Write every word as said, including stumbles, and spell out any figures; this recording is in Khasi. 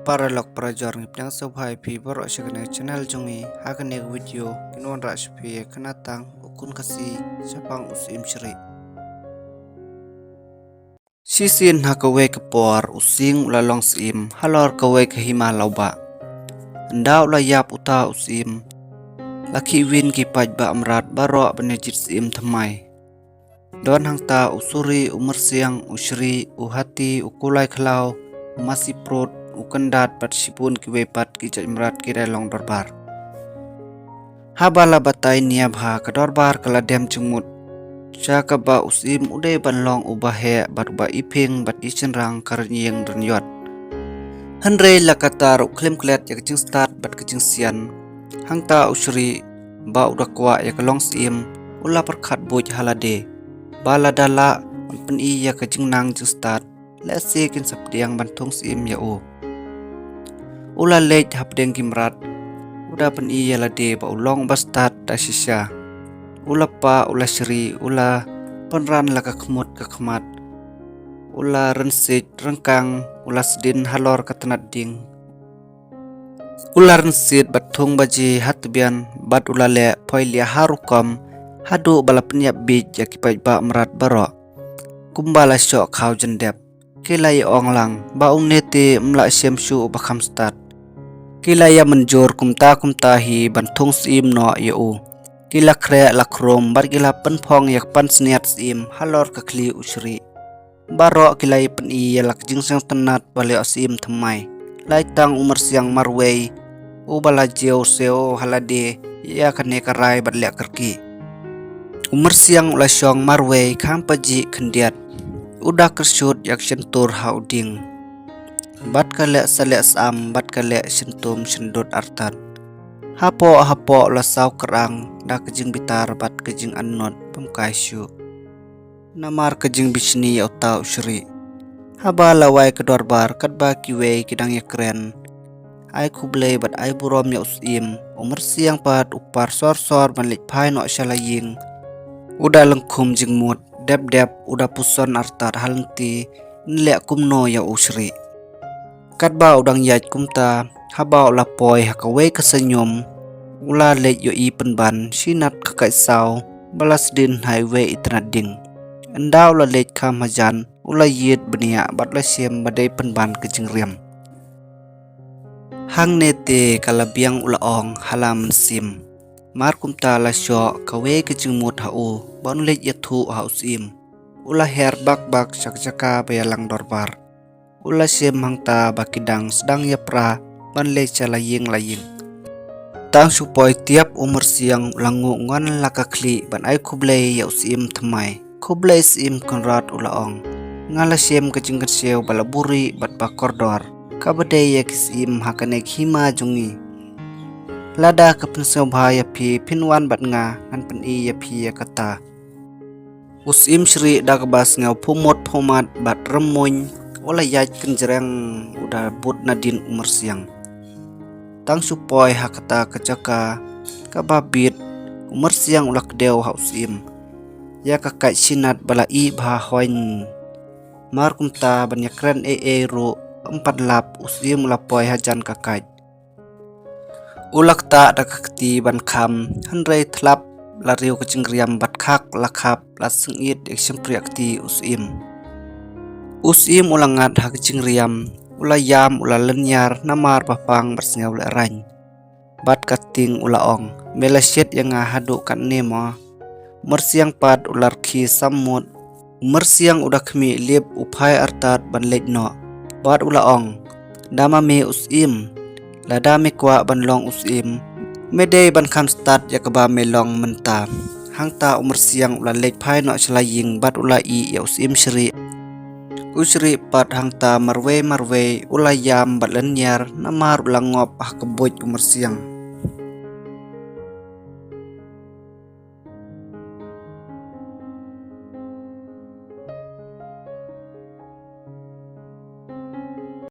Paralok parajor, ngi pdiang sngewbha ïa phi baroh sha kane ka channel jong ngi. Ha kane ka video ngin wanrah sha phi ïa ka khynnah tang u khun Khasi shaphang u Syiem Shrieh. Shisien ha kawei ka por u Syiem u la long syiem halor kawei ka hima lawbah. Ynda u la ïap uta u syiem, la khihwin ki paidbah mrad baroh ban ïa jied syiem thymmai. Don hangta u Suri, u Myrsiang, u Shrieh, u Hati, u Kulai Khlaw, u Masi Prut, u Kyndat bad shibun kiwei pat ki jait mrad ki dei long dorbar. Haba la batai nia bha, ka dorbar ka la dem jingmut sha kaba u syiem u dei ban long uba heh bad uba iphieng bad ishynrang ka rynïeng rynïot. Hynrei la katta ruh khlem klet ïa ka jingstad bad ka jingsian. Hangta u Shrieh ba u da kwah ïa ka long syiem u la pyrkhat buit ha lade ba lada lah ban pyni ïa ka jingnang jingstad, lehse kin sa pdiang ban thung syiem ïa u. U la leit hapdeng ki mrad, u da pyni ïa lade ba u long uba stad da shisha. U la pah, u la shri, u la pynran la ka khmut ka khmat, u la rynsiej ryngkang, u la sdien halor ka tnat ding. U la rynsiej bad thung baje ha tbian bad u la leh poi lia ha rukom, haduh ba la pynïap biej ïa ki paidbah mrad baroh. Kumba la shoh khaw jyndep, ki la ïa ong lang ba une te um lah shem shuh uba kham stad. Ki la ïa mynjur kumta kumta hi ban thung syiem noh ïa u. Ki la khreh la khrum bad ki la pynphong ïa ka pansngiat syiem halor ka khlieh u Shrieh. Baroh ki la ïa pyni ïa la ka jingsngewtynnat ba leh syiem thymmai. Lai tang u Myrsiang marwei uba la jew siew ha lade ïa kane ka rai bad leh kyrkieh. U Myrsiang u la shong marwei kham pajih khyndiat. U da kyrshut ïa ka shyntur ha u dieng bad ka leh sa leh sam bad ka leh shyntum shyndut artat. Hapoh hapoh u la saw kyrang da ka jingbitar bad ka jingangnud bym kai shuh namar ka jingbishni ïa uta u Shrieh. Haba la wai ka dorbar katba kiwei ki dang ïakren, ai khublei bad ai burom ïa u syiem, u Myrsiang pat u par sor sor ban leit phai noh sha la ïing. U da lyngkhum jingmut, dep dep u da puson artat ha lynti, yn leh kumno ïa u Shrieh. Katba u dang ïaid kumta, haba u la poi ha kawei ka saiñum, u la leit ïohi pynban shinat ka kaid saw ba la sdien ha iwei i tnat ding. Ynda u la leit kham hajan, u la ïit bniah bad u la shem ba dei pynban ka jingriam. Hangne te ka la biang, u la ong ha la mynsiem. Mar kumta la shoh kawei ka jingmut ha u ban leit ïathuh ha u syiem. U la her bak bak sha ka jaka ba ïalang dorbar. U la shem hangta ba ki dang sdang ïapra ban leit sha la ïing la ïing. Tang shu poi tiap u Myrsiang u la nguh ngon la ka khlieh ban ai khublei ïa u syiem thymmai. Khublei syiem Kynrad, u la ong. Nga la shem ka jingkynshew ba la buhrieh bad ba kordor kaba dei ïa ki syiem ha kane ka hima jong ngi. Lada ka pynsngewbha ïa phi, phin wan bad nga, ngan pyni ïa phi ïa kata. U syiem Shrieh da kaba sngew phumut phumat bad rymmuiñ, u la ïaid kynjreng, u da bud nadien u Myrsiang. Tang shu poi ha kata ka jaka kaba bit, u Myrsiang u la kdew ha u syiem ïa ka kaid shinat ba la ih bha hoiñ. Mar kumta ban ïakren ei ei ruh ym pat lap, u syiem u la poi hajan ka kaid. U la ktah da ka kti ban kham, hynrei thlap la riew ka jingriam bad khak la khap la sngit ïa ka shympriah kti u syiem. U syiem u la ngat ha ka jingriam, u la ïam, u la lynñiar namar ba pang bad sngew lehraiñ. Bad ka tieng u la ong, me la shet ïa nga haduh katne mo? Myrsiang pat u la rkhie sammut. Myrsiang u da khmih lip, u phai artat ban leit noh. Bad u la ong, da ma me u syiem. Lada me kwah ban long u syiem, me dei ban kham stad ïa kaba me long mynta. Hangta u Myrsiang u la leit phai noh sha la ïing bad u la ih ïa u syiem Shrieh. U Shrieh pat hangta marwei marwei u la ïam bad lynñiar namar u la ngop ha ka buit u Myrsiang.